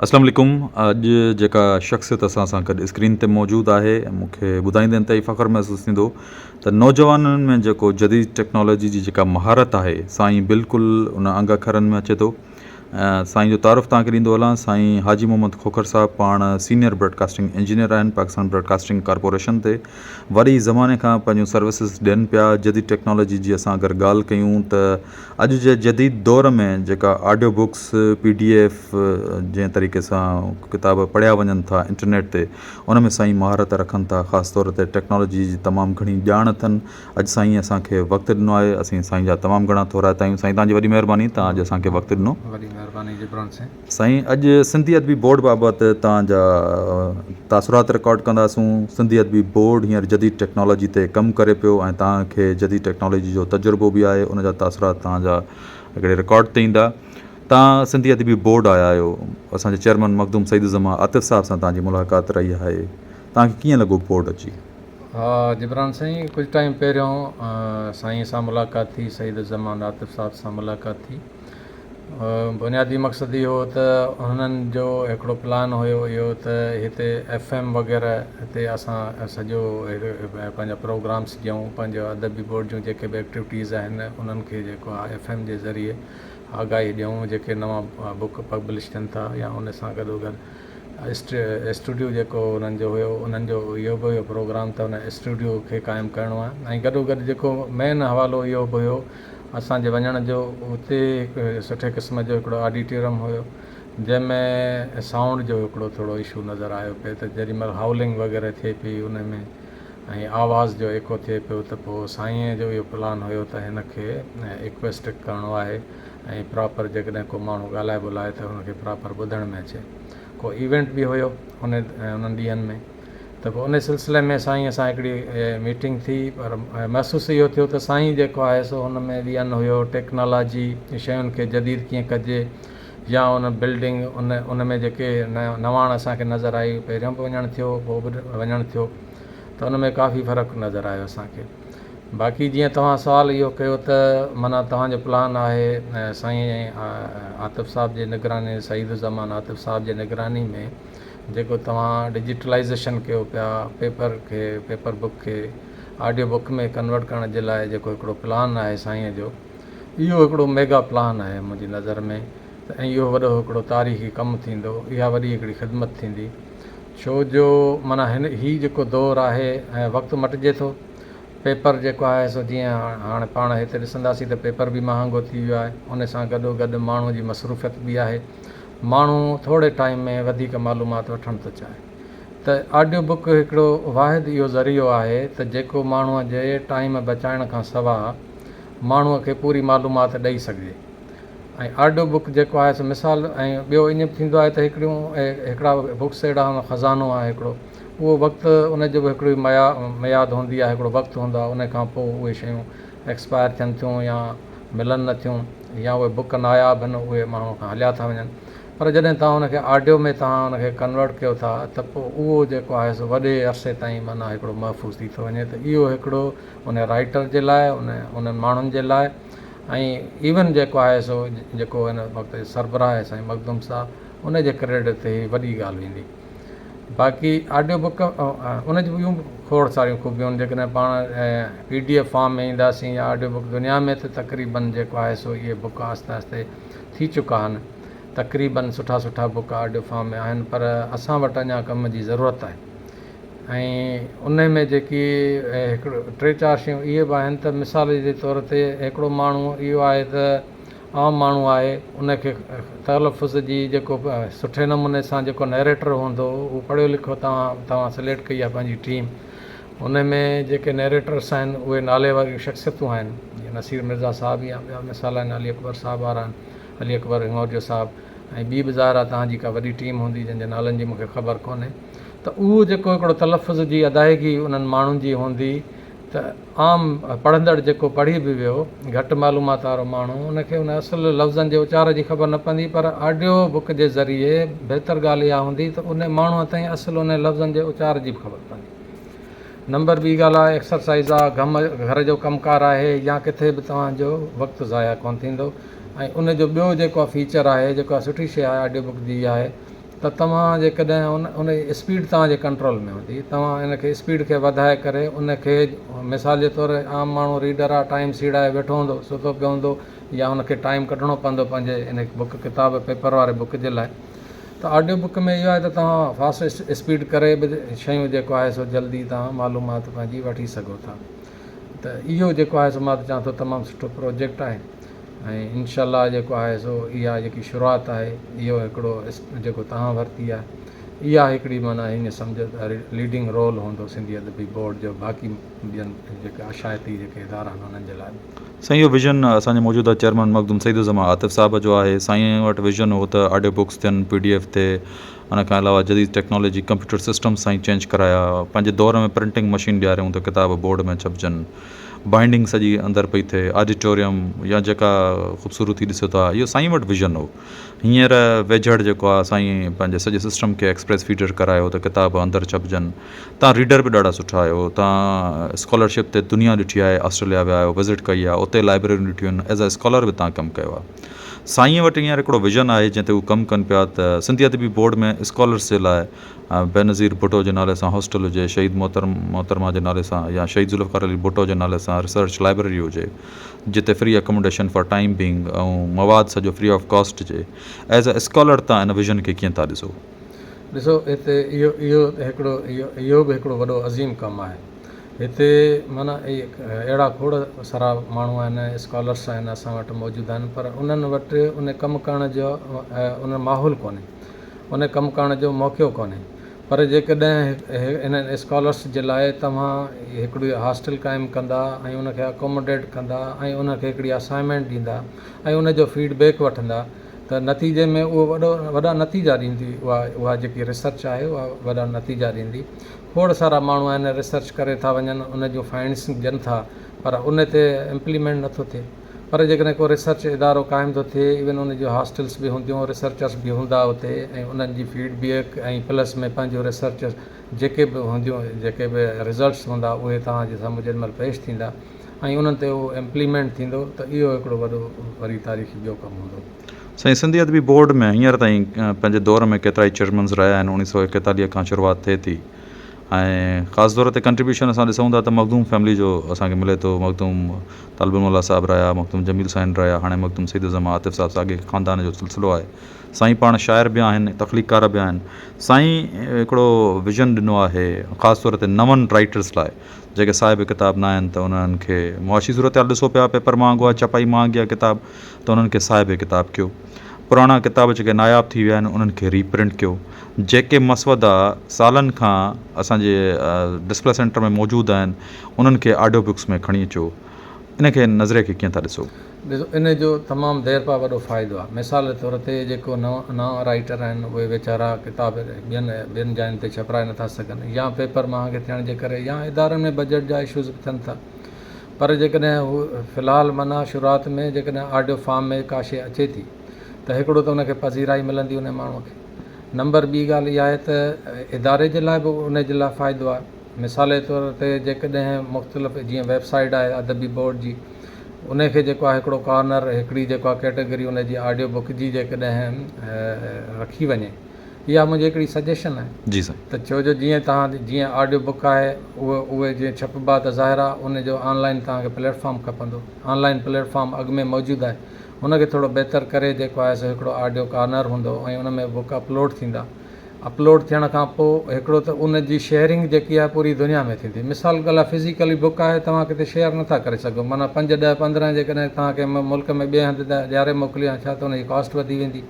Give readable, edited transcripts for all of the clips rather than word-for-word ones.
اسلام عليڪم اڄ جيڪا شخصيت اسان سان گڏ اسڪرين تي موجود آهي مون کي ٻڌائيندي انتهائي فخر محسوس ٿيندو ته نوجوانن ۾ جيڪو جديد ٽيڪنالاجي جي جيڪا مهارت آهي سائين بلڪل ان انگ اکرن ۾ اچي ٿو سائين جو تعارف توهان کي ڏيندو هلان سائين حاجي محمد کوکر صاحب پاڻ سينئر براڊڪاسٽنگ انجنيئر آهن پاڪستان براڊڪاسٽنگ ڪارپوريشن تي وڏي زماني کان پنهنجون سروسز ڏين پيا جديد ٽيڪنالاجي جي اسان اگر ڳالهه ڪيون ته اڄ جي جديد دور ۾ جيڪا audio books P D F جنهن طريقي سان ڪتاب پڙهيا وڃن ٿا انٽرنيٽ تي ان ۾ سائين مهارت رکن ٿا خاص طور تي ٽيڪنالاجي جي تمام گهڻي ڄاڻ اٿن اڄ سائين اسان کي وقت ڏنو آهي اسين سائين جا تمام گهڻا ٿورائتا آهيون سائين توهان جي وڏي مهرباني توهان اڄ اسان کي وقت ڏنو. وڏي مهرباني جبران سائين. سائين اڄ سنڌي ادبي بورڊ بابت توهان جا تاثرات رڪارڊ ڪنداسون سنڌي ادبي بورڊ هينئر جديد ٽيڪنالاجي تي ڪم ڪري پيو ۽ توهان کي جديد ٽيڪنالاجي جو تجربو به آهي ان جا تاثرات توهان جا هڪڙي رڪارڊ تي ايندا توهان سنڌي ادبي بورڊ آيا آهيو اسان جي چيئرمن مخدوم سعيد الزمان عاطف صاحب سان توهان جي ملاقات رهي آهي توهان کي ڪيئن لڳو بورڊ اچي؟ ها جبران سائين ڪجهه ٽائيم پهريون سائين سان ملاقات ٿي سعيد الزمان عاطف صاحب سان ملاقات ٿي بنيادي مقصد اهو هو ته هنن جو هڪڙو پلان هيو اهو ته هتي ايف ايم وغيره هتي اسان سڄو پنهنجا پروگرامس ڏيون پنهنجو ادبي بورڊ جون جيڪي به ايڪٽيوٽيز آهن انهن کي جيڪو آهي ايف ايم جي ذريعي آگاهي ڏيون جيڪي نوان بڪ پبلش ٿين ٿا يا ان سان گڏو گڏ اسٽوڊيو جيڪو انهن جو هيو انهن جو اهو به هيو پروگرام ته ان اسٽوڊيو کي قائم ڪرڻو آهي ۽ گڏو گڏ جيڪو مين حوالو اهو به هيو اسان جي وڃڻ جو اتي هڪ سٺي قسم جو هڪڙو آڊيٽوريم هيو جنهن ۾ سائونڊ جو هڪڙو ٿورو اشو نظر آيو پئي ته جيڏي مهل هائولنگ وغيره ٿئي پئي ان ۾ ۽ آواز جو ايڪو ٿئي پيو ته پوء سائينء جو اهو پلان هيو ته هن کي ايڪوسٽڪ ڪرڻو آهي ۽ پراپر جيڪڏهن ڪو ماڻهو ڳالهائي ٻولائي ته ان کي پراپر ٻڌڻ ۾ اچي. ڪو ايونٽ به هيو ان انهن ڏينهن ۾ ته پوء ان سلسلي ۾ سائينء سان هڪڙي ميٽنگ ٿي پر محسوس اهو ٿيو ته سائين جيڪو آهي سو ان ۾ به ان هيو ٽيڪنالاجي شين کي جديد ڪيئن ڪجي يا ان بلڊنگ ان ان ۾ جيڪي نواڻ اسان کي نظر آئي پهريون به وڃڻ ٿيو پوء به وڃڻ ٿيو ته ان ۾ ڪافي فرق نظر آيو اسان کي. باقي جيئن توهان سوال اهو ڪيو ته معنيٰ توهان جو پلان آهي سائين عاطف صاحب جي نگراني سعيد الزمان عاطف صاحب جي نگراني ۾ جيڪو توهان ڊجيٽلائيزيشن ڪيو پيا پيپر کي پيپر بڪ کي آڊيو بڪ ۾ ڪنورٽ ڪرڻ جي لاء جيڪو هڪڙو پلان آهي سائين جو اهو هڪڙو ميگا پلان آهي منهنجي نظر ۾ ته ۽ اهو وڏو هڪڙو تاريخي ڪم ٿيندو اها وڏي هڪڙي خدمت ٿيندي ڇو جو معنيٰ هن هي جيڪو دور آهي ۽ وقت مٽجي ٿو پيپر جيڪو آهي سو جيئن هاڻي پاڻ هتي ڏسنداسين ته پيپر به مهانگو ٿي ويو آهي ان سان گڏو گڏ ماڻهو جي مصروفيت به آهي ماڻهو ٿوري ٽائيم ۾ وڌيڪ معلومات وٺڻ ٿو چاهي ته آڊيو بڪ هڪڙو واحد اهو ذريعو آهي ته جيڪو ماڻهو جي ٽائيم بچائڻ کان سوا ماڻهو کي پوري معلومات ڏئي سگهجي. ۽ آڊيو بڪ جيڪو آهي سو مثال ۽ ٻيو ائين به ٿيندو آهي ته هڪڙيون هڪڙا بڪس اهڙا هوندا خزانو آهي هڪڙو اهو وقت ان جو به هڪڙي ميا ميعاد هوندي آهي هڪڙو وقت هوندو آهي ان کان پوء اهي شيون ايڪسپائر ٿين ٿيون يا ملن نه ٿيون يا اهي بڪ ناياب آهن اهي ماڻهو کان هليا ٿا وڃن پر جڏهن توهان ان کي آڊيو ۾ توهان ان کي ڪنورٽ ڪيو ٿا ته پوء اهو جيڪو آهي سو وڏي عرصي تائين معنيٰ هڪڙو محفوظ ٿي ٿو وڃي ته اهو هڪڙو ان رائٽر جي لاء ان انهن ماڻهن جي لاء ۽ ايون جيڪو آهي سو جيڪو هن وقت سربراهه آهي سائين مخدوم صاحب ان جي ڪريڊٽ تي هي وڏي ڳالهه ويندي باقي آڊيو بڪ ان جون ٻيون کوڙ ساريون خوبيون آهن جيڪڏهن پاڻ پي ڊي ايف فارم ۾ اينداسين يا آڊيو بڪ دنيا ۾ ته تقريبن جيڪو آهي سو اهي بڪ آهستي آهستي ٿي چڪا آهن تقريبن سٺا سٺا بڪ آڊيو فارم ۾ آهن پر اسان وٽ اڃا ڪم جي ضرورت آهي ۽ انهي ۾ جيڪي هڪڙو ٽي چار شيون اهي به آهن ته مثال جي طور تي هڪڙو ماڻهو اهو آهي ته عام ماڻهو آهي ان کي تلفظ جي جيڪو سٺي نموني سان جيڪو نيريٽر هوندو اهو پڙهيو لکيو توهان توهان سليڪٽ ڪئي آهي پنهنجي ٽيم ان ۾ جيڪي نيريٽرس آهن اهي نالي واريون شخصيتون آهن جيئن نصير مرزا صاحب يا ٻيا مثال آهن علي اڪبر صاحب وارا آهن علي اڪبر هڱورجو صاحب ۽ ٻي به ظاهر آهي توهان جي ڪا وڏي ٽيم هوندي جنهن جي نالن جي مون کي خبر ڪونهي ته اهو جيڪو هڪڙو تلفظ جي ادائگي انهن ماڻهن جي هوندي ته عام پڙهندڙ جيڪو پڙهي به ويو گهٽ معلومات وارو ماڻهو ان کي ان اصل لفظن جي اچار جي خبر نه پوندي پر آڊيو بڪ جي ذريعي بهتر ڳالهه اها هوندي ته ان ماڻهوء تائين اصل ان لفظن جي اچار جي به خبر پوندي. نمبر ٻي ڳالهه آهي ايڪسرسائيز آهي گهم گهر جو ڪم ڪار آهي يا ڪٿي به توهان جو وقت ضايع ڪونه ٿيندو ۽ ان جو ٻيو جيڪو فيچر آهي جيڪا سٺي شيء آهي آڊيو بڪ جي اها آهي. ته توهان جيڪڏهن ان ان جي اسپيڊ توهان جي ڪنٽرول ۾ هوندي توهان ان کي اسپيڊ کي وڌائي ڪري ان کي مثال جي طور عام ماڻهو ريڊر آهي ٽائيم سيڙائي ويٺو هوندو ستو پيو هوندو يا ان کي ٽائيم ڪڍڻو پوندو پنهنجي ان بڪ ڪتاب پيپر واري بڪ جي لاء ته آڊيو بڪ ۾ اهو آهي ته توهان فاسٽ اسپيڊ ڪري به شيون جيڪو آهي سو جلدي توهان معلومات پنهنجي وٺي سگهو ٿا ته اهو جيڪو آهي سو مان ته چوان ٿو تمام سٺو پروجيڪٽ آهي ۽ انشاء الله جيڪو آهي سو اها جيڪي شروعات آهي اهو هڪڙو جيڪو توهان ورتي آهي اها هڪڙي معنيٰ ائين سمجهو ته ليڊنگ رول هوندو سنڌي ادبي بورڊ جو باقي ٻين جيڪي اشاعتي جيڪي ادارا آهن انهن جي لاء به. سائين اهو ويزن اسان جي موجوده چيئرمين مخدوم سعيد الزمان عاطف صاحب جو آهي سائين وٽ ويزن هو ته آڊيو بڪس ٿين پي ڊي ايف ٿئي ان کان علاوه جديد ٽيڪنالاجي ڪمپيوٽر سسٽم سائين چينج ڪرايا پنهنجي دور ۾ پرنٽنگ مشين ڏياريون ته ڪتاب بورڊ ۾ ڇپجن بائنڊنگ سڄي اندر پئي ٿئي، آڊيٽوريم يا جيڪا خوبصورتي ڏسو ٿا اهو سائين وٽ ويزن هو. هينئر ويجهڙ جيڪو آهي سائين پنهنجي سڄي سسٽم کي ايڪسپريس فيڊر ڪرايو ته ڪتاب اندر ڇپجن. تان ريڊر به ڏاڍا سٺا آهيو، تان اسڪالرشپ تي دنيا ڏٺي آهي، آسٽريليا ويا آهيو، وزٽ ڪئي آهي، اتي لائبريريون ڏٺيون آهن، ايز اي اسڪالر به تان ڪم ڪيو آهي. سائين وٽ هينئر هڪڙو ويزن آهي جنهن تي هو ڪم ڪن پيا ته سنڌي ادبي بورڊ ۾ اسڪالرس جي لاء بينظير ڀٽو جي نالي سان هاسٽل هجي، شهيد محترم محترمه جي نالي سان يا شهيد ذوالفقار علي ڀٽو جي نالي سان ريسرچ لائبريري هجي جتي free accommodation for time being ۽ مواد سڄو فري آف ڪاسٽ هجي. ايز اي اسڪالر تان ان ويزن کي ڪيئن ٿا ڏسو؟ ڏسو هتي اهو اهو هڪڙو اهو اهو به هڪڙو وڏو عظيم ڪم آهي. هتي معنيٰ اهڙا کوڙ سارا ماڻهو آهن اسڪالرس آهن اسان وٽ موجود آهن پر انهن وٽ ان ڪم ڪرڻ جو ان ماحول ڪونهي. ان ڪم ڪرڻ جو موقعو ڪونهي پر جيڪڏهن انهن اسڪالرس جي لاء توهان هڪڙي هاسٽل قائم ڪندا ۽ ان کي اڪوموڊيٽ ڪندا ۽ ان کي هڪڙي اسائنمينٽ ڏيندا ۽ ان جو فيڊ بيڪ وٺندا ته نتيجي ۾ اهو وڏو وڏا نتيجا ڏيندي اها اها جيڪي ريسرچ آهي اها وڏا نتيجا ڏيندي کوڙ سارا ماڻهو آهن ريسرچ ڪري ٿا وڃن ان جون فائنڊس ڏين ٿا پر ان تي امپليمينٽ نٿو ٿئي. پر جيڪڏهن ڪو ريسرچ ادارو قائم ٿو ٿئي ايون ان جون هاسٽلس به هونديون ريسرچرس به هوندا اتي ۽ انهن جي فيڊ بيڪ ۽ پلس ۾ پنهنجون ريسرچ جيڪي به هونديون جيڪي به رزلٽس هوندا اهي توهان جي سامهون جيڏي مهل پيش ٿيندا ۽ انهن تي اهو امپليمينٽ ٿيندو ته اهو هڪڙو وڏو وري تاريخي ٻيو ڪم هوندو. سائين سنڌي ادبي بورڊ ۾ هينئر تائين پنهنجي دور ۾ ڪيترائي چيئرمنز رهيا آهن اوڻيهه سئو ايڪيتاليهه کان شروعات ٿئي ٿي ۽ خاص طور تي ڪنٽريبيوشن اسان ڏسون ٿا ته مخدوم فيملي جو اسان کي ملي ٿو مخدوم طالب الموليٰ صاحب رهيا مخدوم جميل سائين رهيا هاڻي مخدوم سيد الزمان عاطف صاحب ساڳي خاندان جو سلسلو آهي سائين پاڻ شاعر به آهن تخليقڪار به آهن سائين هڪڙو ويزن ڏنو آهي خاص طور تي نون رائٽرس لاء جيڪي صاحب ڪتاب نه آهن ته انهن کي معاشي صورتحال ڏسو پيا پيپر مهانگو آهي ڇپائي مهانگي آهي ڪتاب ته انهن کي صاحب ڪتاب ڪيو پراڻا ڪتاب جيڪي ناياب ٿي ويا آهن انهن کري پرنٽ ڪيو جيڪي مسودا سالن کان اسان جي ڊسپلي سينٽر ۾ موجود آهن انهن کي آڊيو بڪس ۾ کڻي اچو ان کي نظرئي کي ڪيئن ٿا ڏسو؟ ڏسو ان جو تمام دير پا وڏو فائدو آهي مثال جي طور تي جيڪو نوان نوان رائيٽر آهن اهي ويچارا ڪتاب ٻين ٻين جاين تي ڇپرائي نٿا سگهن يا پيپر مهانگي ٿيڻ جي ڪري يا ادارن ۾ بجيٽ جا اشوز به ٿين ٿا پر جيڪڏهن هو في الحال معنيٰ شروعات ۾ جيڪڏهن آڊيو فارم ۾ ڪا شيء اچي ٿي ته هڪڙو ته ان کي پذيرائي ملندي ان ماڻهو کي نمبر ٻي ڳالهه اها آهي ته اداري جي لاء به ان جي لاء فائدو آهي. مثال جي طور تي جيڪڏهن مختلف جيئن ويب سائيٽ آهي ادبي بورڊ جي ان کي جيڪو آهي هڪڙو ڪارنر هڪڙي جيڪو آهي ڪيٽيگري ان جي آڊيو بڪ جي جيڪڏهن رکي وڃي اها منهنجي هڪڙي سجيشن آهي جي سائين. ته ڇو جو جيئن توهان جيئن آڊيو بڪ آهي اهو اهي جيئن ڇپبا ته ظاهر آهي ان جو آن لائن توهان کي پليٽ فارم کپندو آن لائن پليٽ فارم اڳ ۾ موجود آهي ان کي ٿورو بهتر ڪري جيڪو آهي سو هڪڙو آڊيو ڪارنر هوندو ۽ ان ۾ بڪ اپلوڊ ٿيندا. اپلوڊ ٿيڻ کان پوء هڪڙو ته ان جي شيئرنگ جيڪي آهي پوري دنيا ۾ ٿيندي. مثال ڳالهه آهي فزيڪلي بڪ آهي توهان ڪٿي شيئر نٿا ڪري سگهو معنيٰ پنج ڏهه پندرهن جيڪڏهن توهان ڪنهن ملڪ ۾ ٻئي هنڌ ڏياري موڪليو يا ڇا ته ان جي ڪاسٽ وڌي ويندي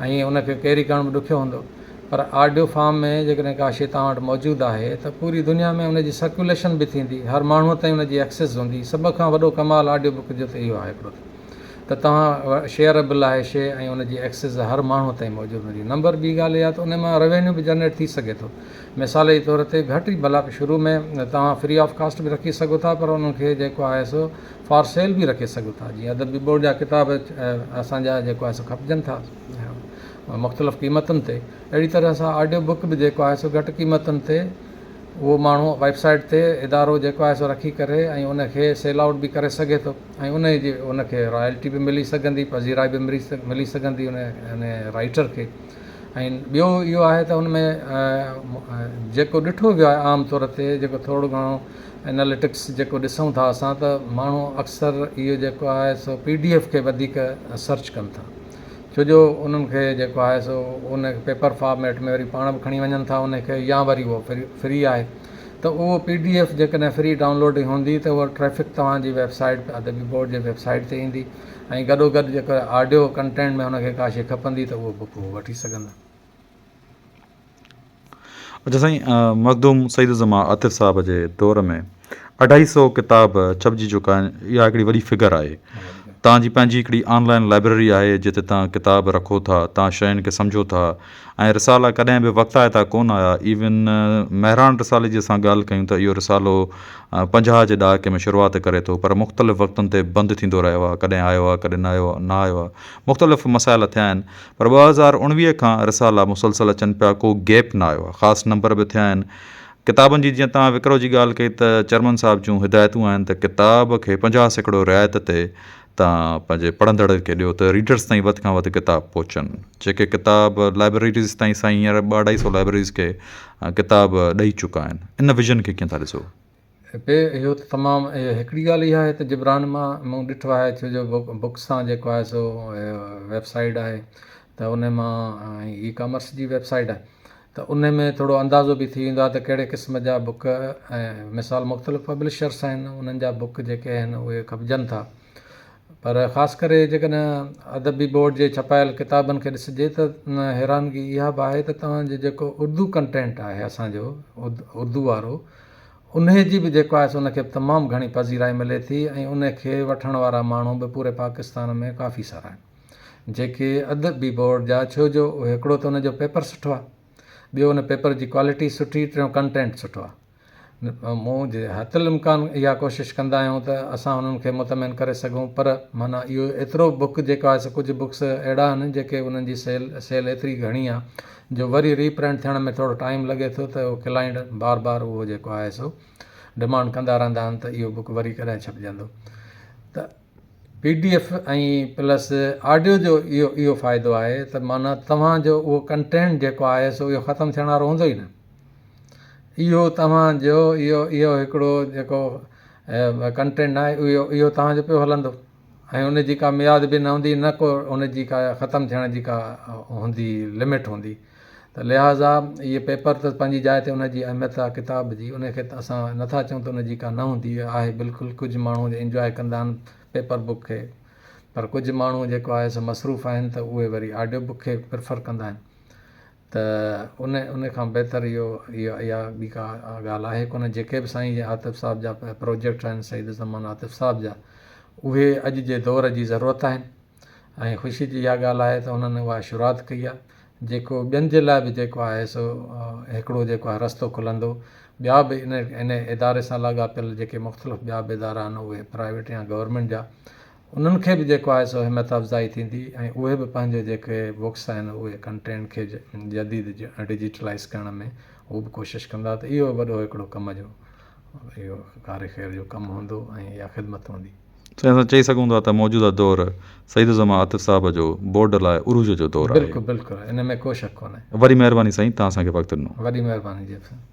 ۽ ان کي ڪيري ڪرڻ به ڏکيو هوندو پر آڊيو فارم ۾ جيڪڏهن ڪا شيء توهان وٽ موجود آهي ته پوري دنيا ۾ ان جي سرڪيوليشن به ٿيندي هر ماڻهوء تائين ان جي ايڪسيس هوندي سڀ کان وڏو ڪمال آڊيو بڪ جو ته اهو آهي هڪڙو ته ته توهان شيئربل آهي شيء ۽ ان جي ايڪسيس هر ماڻهوء تائين موجود هوندي. نمبر ٻي ڳالهه اها ته ان مان روينيو به جنريٽ ٿي سگهي ٿو. مثال جي طور تي گهٽ ئي ڀلا شروع ۾ توهان فري آف ڪاسٽ به رکي سگهو ٿا پر انهن کي جيڪو آهي سو فار سيل به رکي سگهو ٿا جيئن ادبي بورڊ جا ڪتاب اسان جا جيڪو آهي سو کپجن ٿا مختلف قيمتن تي اهڙي طرح سان آڊيو بڪ به جيڪو آهي سو گهٽ قيمتن تي اهو ماڻهو ويب سائيٽ تي ادارو جيڪو آهي سو رکي ڪري ۽ ان کي سيل آئوٽ به ڪري سگهي ٿو ۽ ان جي ان کي رائلٽي به ملي سگهندي پذيرائي به ملي سگهندي ان ان رائيٽر کي ۽ ٻيو اهو آهي ته ان ۾ جيڪو ڏٺو ويو آهي عام طور تي جيڪو ٿورو گهڻو اناليٽڪس جيڪو ڏسون ٿا اسان ته ماڻهو اڪثر اهو جيڪو آهي سو پي ڊي ايف کي وڌيڪ سرچ ڪن ٿا ڇو جو انهن کي جيڪو آهي سو ان پيپر فارميٽ ۾ وري پاڻ به کڻي وڃن ٿا ان کي يا وري اهو فري آهي ته اهو پي ڊي ايف جيڪڏهن فري ڊائونلوڊ هوندي ته اها ٽريفڪ توهان جي ويب سائيٽ ادبي بورڊ جي ويب سائيٽ تي ايندي ۽ گڏو گڏ جيڪو آڊيو ڪنٽينٽ ۾ هن کي ڪا شي کپندي ته اهو بڪ هو وٺي سگهندا. اچا سائين مخدوم سعيد الزمان عاطف صاحب جي دور ۾ اڍائي سئو ڪتاب ڇپجي چڪا آهن اها هڪڙي وڏي فگر آهي توهان جي پنهنجي هڪڙي آن لائن لائبريري آهي جتي توهان ڪتاب رکو ٿا توهان شين کي سمجهو ٿا ۽ رسالا ڪڏهن به وقتائتا ڪونه آيا ايون مهراڻ رسالي جي اسان ڳالهه ڪيون ته اهو رسالو 50 جي ڏهاڪي ۾ شروعات ڪري ٿو پر مختلف وقتن تي بند ٿيندو رهيو آهي ڪڏهن آيو آهي ڪڏهن نه آيو نه آيو آهي مختلف مسائل ٿيا آهن پر 2019 کان رسالا مسلسل اچن پيا ڪو گيپ نه آيو آهي خاص نمبر به ٿيا آهن ڪتابن جي جيئن توهان وڪرو جي ڳالهه ڪئي ته چيئرمن صاحب جون هدايتون آهن ته ڪتاب کي 50% رعايت تي توهان پنهنجي پڙهندڙ کي ڏيو ته ريڊرس تائين وڌ کان وڌ ڪتاب پهچن جيڪي ڪتاب لائبريريز تائين سائين هينئر ٻه اڍائي سو لائبريريز کي ڪتاب ڏئي چڪا آهن ان ويزن کي ڪيئن ٿا ڏسو؟ پي اهو ته تمام هڪڙي ڳالهه اها آهي ته جبران مان مون ڏٺو آهي ڇو جو بڪ سان جيڪو آهي سو ويب سائيٽ آهي ته ان مان اي ڪامرس جي ويب سائيٽ آهي ته ان ۾ ٿورو اندازو به ٿي ويندو آهي ته ڪهڙي قسم جا بڪ ۽ مثال مختلف پبلشرس آهن انهن جا بڪ جيڪي آهن اهي کپجن ٿا پر خاص ڪري جيڪڏهن ادبي بورڊ جي ڇپايل ڪتابن کي ڏسجي ته حيرانگي اها به آهي ته توهان جو جيڪو اردو ڪنٽينٽ آهي اسان جو اردو وارو انهي جي به جيڪو آهي سو ان کي به تمام گهڻي پذيرائي ملي ٿي ۽ ان کي وٺڻ وارا ماڻهو به پوري پاڪستان ۾ ڪافي سارا آهن. جيڪي ادبي بورڊ جا ڇو جو هڪڙو ته ان جو پيپر سٺو آهي ٻيو ان پيپر جي ڪوالٽي سٺي ٽيون ڪنٽينٽ سٺو آهي مون جي حت الامڪان اها ڪوشش ڪندا آهيون ته اسان انهن کي مطمئن ڪري سگهون پر معنيٰ اهو ايترو بڪ جيڪو آهي سو ڪجهه بڪس اهڙا آهن جيڪي انهن جي سيل سيل ايتري گهڻي آهي جو وري ري پرنٽ ٿيڻ ۾ ٿورو ٽائيم لڳي ٿو ته اهو ڪلائنٽ بار بار اهو جيڪو آهي سو ڊمانڊ ڪندا رهندا آهن ته اهو بڪ وري ڪڏهن ڇپجندو ته P D F ۽ plus audio جو اهو اهو فائدو آهي ته معنيٰ توهان جو اهو ڪنٽينٽ جيڪو آهي سو اهو ختم ٿيڻ وارو هوندو ئي نه اهو توهان جو اهو اهو هڪڙو جيڪو ڪنٽينٽ آهي اهو اهو توهان جو پيو هلندو ۽ ان جي ڪا ميعاد به نه هوندي نه ڪو ان جي ڪا ختم ٿيڻ جي ڪا هوندي لمٽ هوندي ته لهٰذا اهي پيپر ته پنهنجي جاء تي ان جي اهميت آهي ڪتاب جي ان کي ته اسان نٿا چئون ته ان جي ڪا نه هوندي آهي بلڪل ڪجهه ماڻهو انجواء ڪندا آهن پيپر بڪ کي پر ڪجهه ماڻهو جيڪو آهي سو مصروف آهن ته اهي وري آڊيو بڪ کي پريفر ڪندا آهن ته ان ان کان بهتر اهو اها ٻي ڪا ڳالهه آهي ڪونه جيڪي به سائين عاطف صاحب جا پروجيڪٽ آهن سعيد الزمان عاطف صاحب جا اهي اڄ جي دور جي ضرورت آهن ۽ خوشي جي اها ڳالهه آهي ته انهن اها شروعات ڪئي آهي جيڪو ٻين جي لاء به جيڪو آهي سو هڪڙو جيڪو آهي رستو کلندو ٻيا به ان ان اداري سان لاڳاپيل جيڪي مختلف ٻيا به ادارا آهن اهي پرائيويٽ يا گورنمينٽ جا انهن کي به جيڪو آهي سو همت افزائي ٿيندي ۽ اهي به پنهنجو جيڪي بڪس آهن اهي ڪنٽينٽ کي جديد ڊجيٽلائز ڪرڻ ۾ هو به ڪوشش ڪندا ته اهو وڏو هڪڙو ڪم جو اهو ڪار خير جو ڪم هوندو ۽ اها خدمت هوندي. سائين اسان چئي سگهون ٿا ته موجوده دور سعيد الزمان عاطف صاحب جو بورڊ لاء عروج جو دور آهي. بلڪل بلڪل ان ۾ ڪو شڪ ڪونهي. وڏي مهرباني سائين توهان اسان کي وقت ڏنو. وڏي مهرباني جي سائين.